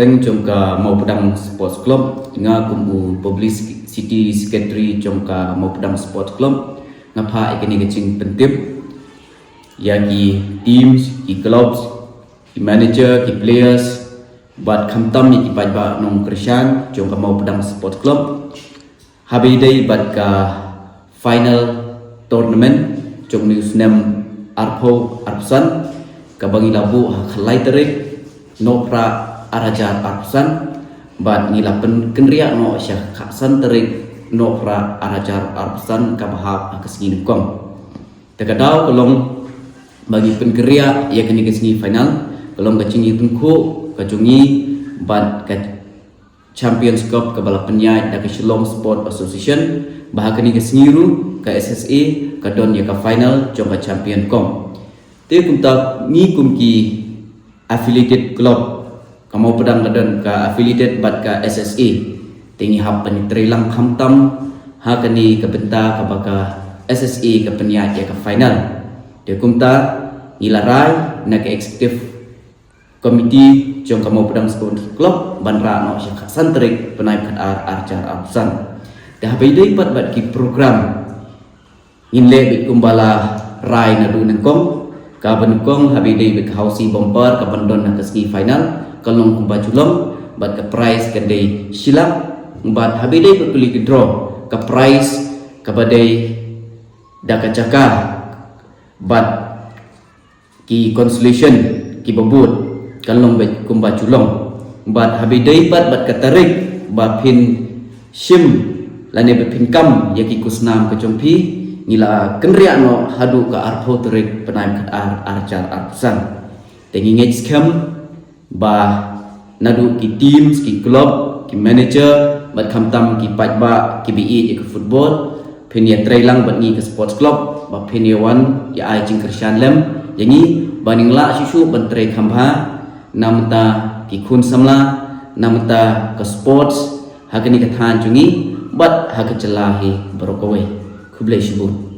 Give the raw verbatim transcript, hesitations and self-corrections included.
Teng jong ka Mawpdang Sports Club, nga kum u publicity secretary jong ka Mawpdang Sports Club, nga phah ïa kane ka jingpyntip ïa ki teams, ki clubs, ki manager, ki players, bad khamtam ïa ki paidbah nongkyrshan jong ka Mawpdang Sports Club. Haba ïadei bad ka final tournament jong une u snem arphew arphew san, kaba ngi la buh ha ka lai tarik Nohprah ar hajar arphew san, bad ngi la pynkynriah noh sha ka khatsan tarik Nohprah ar hajar arphew san, kaba hap ha ka sngi nyngkong. Te ka daw ka long ba ngi pynkynriah ïa kane ka semi final, ka long ka jingïatyngkhuh ka jong ngi bad ka Champions Cup kaba la pynïaid da ka Shillong Sport Association, ba ha kane ka sngi ruh ka S S A ka don ïa ka final jong ka Champion Cup. Te kumta ngi kum ki affiliated club, ka Mawpdang ka don ka affiliated bad ka S S A. Te ngi hap ban ïatreilang khamtam ha kane ka bynta kaba ka S S A ka pynïaid ïa ka final. Te kumta ngi la rai na ka executive committee jong ka Mawpdang Sports Club ban rah noh sha ka khatsan tarik bnai khatar ar hajar arphew san. Te haba ïadei pat bad ki program, ngin leh beit kumba la rai naduh nyngkong. Kaba nyngkong haba ïadei bad ka Housey Bumper kaban don ha ka semi final, ka long kumba ju long, bad ka prize ka dei shi lak. Bad haba ïadei bad ka lucky draw, ka prize kaba dei da ka jaka bad ki consolation kiba bud, kan long beit kumba ju long. Bad haba ïadei pat bad ka tarik ba phin shim lane ba phin kam ïa ki khusnam ka jong phi, ngi la kynriah noh haduh ka arphew tarik bnai khatar ar hajar arphew san. Te ngi ngeit skhem ba naduh ki teams, ki club, ki manager bad khamtam ki paidbah kiba ïeit ïa ka football, phin ïatreilang bad ngi ka sports club ba phin ïawan ïa ai jingkyrshan lem ïa ngi, ba ngin lah shuh shuh ban trei kham bha na bynta ki khun samla, na bynta ka sports ha kane ka thaiñ jong ngi bad ha ka jylla hi baroh kawei. Khublei shibun.